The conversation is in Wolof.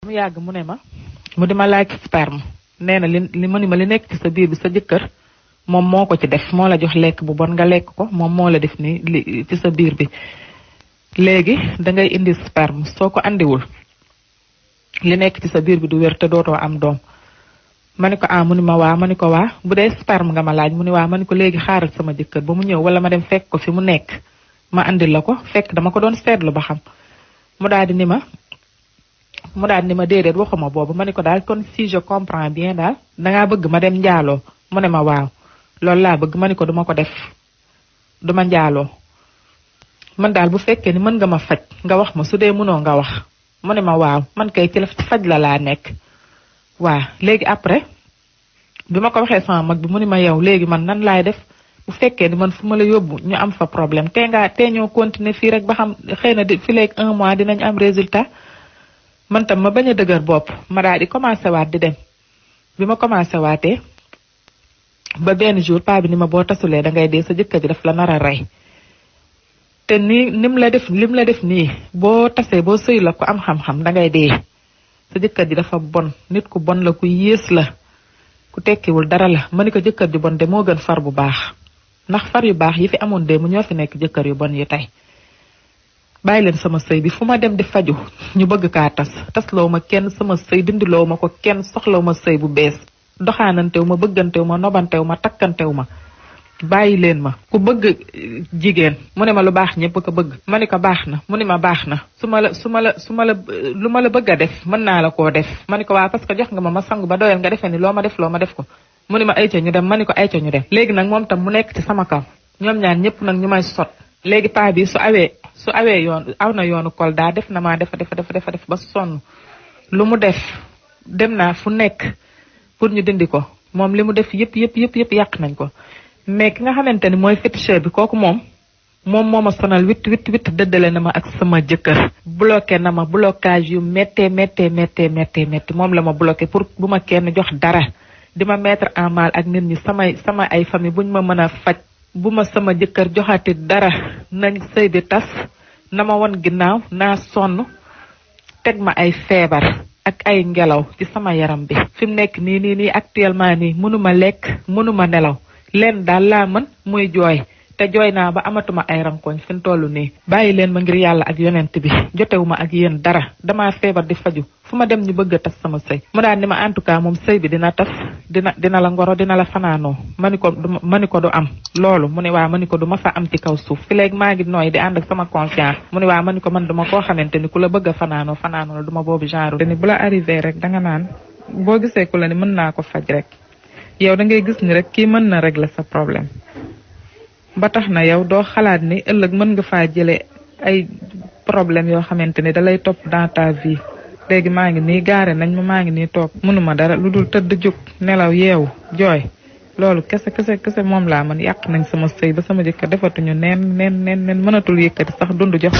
mu yàgg mu ne ma mu di ma laaj sperme nee na li mu ni ma li nekk ci sa biir bi sa jëkkër moom moo ko ci def moo la jox lekk bu bon nga lekk ko moom moo la def ni li ci sa biir bi léegi dangay indi sperme soo ko andiwul li nekk ci sa biir bi du wér te dootoo am doom ma ni ko mu ni ma waa ma ni ko waa bu dee sperme nga ma laaj mu ni waa ma ni ko léegi xaaral sama jëkkër ba mu ñëw wala ma dem fekk ko fi mu nekk ma andil la ko fekk dama ko doon seetlu ba xam mu daal di ni ma déedéet waxuma boobu ma ni ko daal kon si je comprends bien daal dangaa bëgg ma dem njaaloo mu ne ma waaw loolu laa bëgg ma ni ko duma ko def duma njaaloo man daal bu fekkee ni mën nga ma faj nga wax ma su dee mënoo nga wax mu ne ma waaw man kay ci faj la laa nekk waa léegi après bi ma ko waxee sama mag bi mu ni ma yow léegi man nan laay def bu fekkee ni man fu ma la yóbbu ñu am fa problème tee ñoo continuer fii rek ba xam xëy na fi léegi 1 mois dinañ am résultat man tam ma bañ a dëgër bopp ma daal di commencé waat di dem bi ma commencé waatee ba benn jour paa bi ni ma boo tasulee da ngay dee sa jëkkër ji daf la nar a rey te lim la def nii boo tasee boo sëy la ko am xam-xam da ngay dee sa jëkkër ji dafa bon nit ku bon la ku yées la ku tekkiwul dara la ma ni ko jëkkër ji bon de moo gën far bu baax ndax far yu baax yi fi amoon de mu ñoo fi nekk jëkkër yu bon yi tey bàyyi leen sama sëy bi fu ma dem di faju ñu bëgg kaa tasloo ma kenn sama sëy dindiloo ma ko kenn soxlaw ma sëy bu bees doxaanantew ma bëggantew ma nobantew ma takkantew ma bàyyi leen ma ku bëgg jigéen mu ne ma lu baax ñëpp ko bëgg ma ni ko baax na mu ni ma baax na su ma la lu ma la bëgg a def mën naa la koo def ma ni ko waa parce que jox nga ma sangu ba doyal nga defee ni loo ma def ko mu ni ma ayca ñu dem ma ni ko ayca ñu dem léegi nag moom tam mu nekk ci sama kaw ñoom ñaar ñëpp nag ñu may sot léegi paa bi su awee yoon aw na yoonu Kolda def na maa def ba sonn lu mu def dem naa fu nekk pour ñu dindi ko moom li mu def yëpp yàq nañ ko mais ki nga xamante ni mooy féticheur bi kooku moom moo ma sonal witt dëddale na ma ak sama jëkkër bloqué na ma blocage yu méttee moom la ma bloqué pour bu ma kenn jox dara di ma mettre en mal ak nit ñi sama ay famille buñ ma mën a faj bu ma sama jëkkër joxati dara nañ sëy bi tas na ma won ginnaaw naa sonn teg ma ay feebar ak ay ngelaw ci sama yaram bi fi mu nekk nii actuellement nii mënuma lekk mënuma nelaw leen daal laa mën muy jooy te jooy naa ba amatuma ay rankoñ fi mu toll nii bàyyi leen ma ngir yàlla ak yonent bi jotewuma ak yéen dara damaa feebar di faju fu ma dem ñu bëgg a tas sama sëy mu daal ni ma en tout cas moom sëy bi dina tas dina la ngoro dina la fanaanoo ma ni ko du am loolu mu ne waa ma ni ko du ma fa am ci kaw suuf fi léegi maa ngi nooy di ànd ak sama confiance mu ne waa ma ni ko man duma koo xamante ni ku la bëgg a fanaanoo la duma boobu genre te ni bu la arrivé rek danga naan boo gisee ku la ni mën naa ko faj rek yow da ngay gis ni rek kii mën na régler sa problème ba tax na yow doo xalaat ni ëllëg mën nga faa jële ay problème yoo xamante ni dalay topp dans ta vie léegi maa ngi nii gaare nañ ma maa ngi nii toog mënuma dara lu dul tëdd jóg nelaw yeewu jooy loolu kese moom laa mën yàq nañ sama sëy ba sama jëkkër defatuñu neen mënatul yëkkati sax dund jox